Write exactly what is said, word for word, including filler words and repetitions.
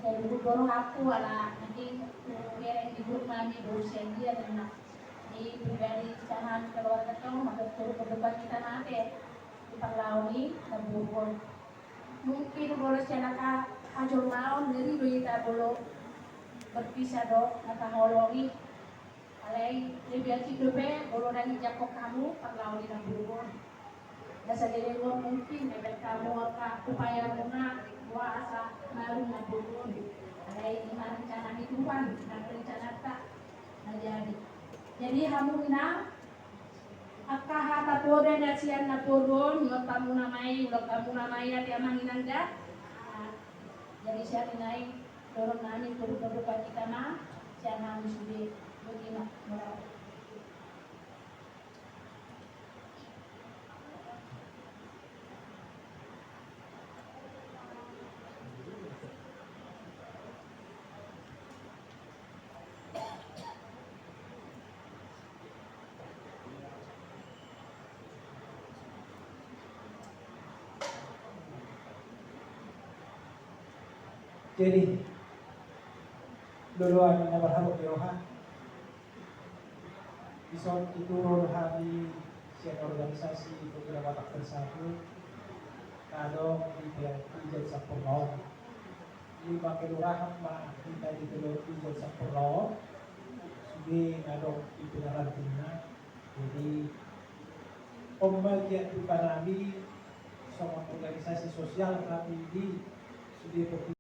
Jadi, guru aku ala nanti, guru yang di guru mami, guru sian dia, dan di pribadi, sian keluarga tong, maka turut berdebat kita mate di parlaoni, na burgon. Mungkin molo sian angka hajolmaon, ngeri do hita molo berpisah do, na taholongi. Alai, lebih asik dope, molo na dijangkon hamu, parlaoni na burgon. Na sadia do mungkin, ebe hamu angka upaya muna, boasa baru na burgon. Alai, ima rencana ni Tuhan, na rencana ta, na jadi. Jadi, hamu ina, angka hata poda na sian na burgon, nuaeng hamu na mai, ulang hamu na mai, ate amang inang da. Jadi sian i nai, dohonon nami, turut berduka cita ma sian hamu sude, boti ma, mauliate. Jadi, loloan na marhabot di roha, dison diturun hami sian organisasi Pemuda Batak Bersatu, na adong di pe-, di Jatinangor. Lima kelurahan ma hita di kelo-, di Jatinangor, sude na adong di pendalananna. Jadi, on ma giat duka nami, songon organisasi sosial hami di sude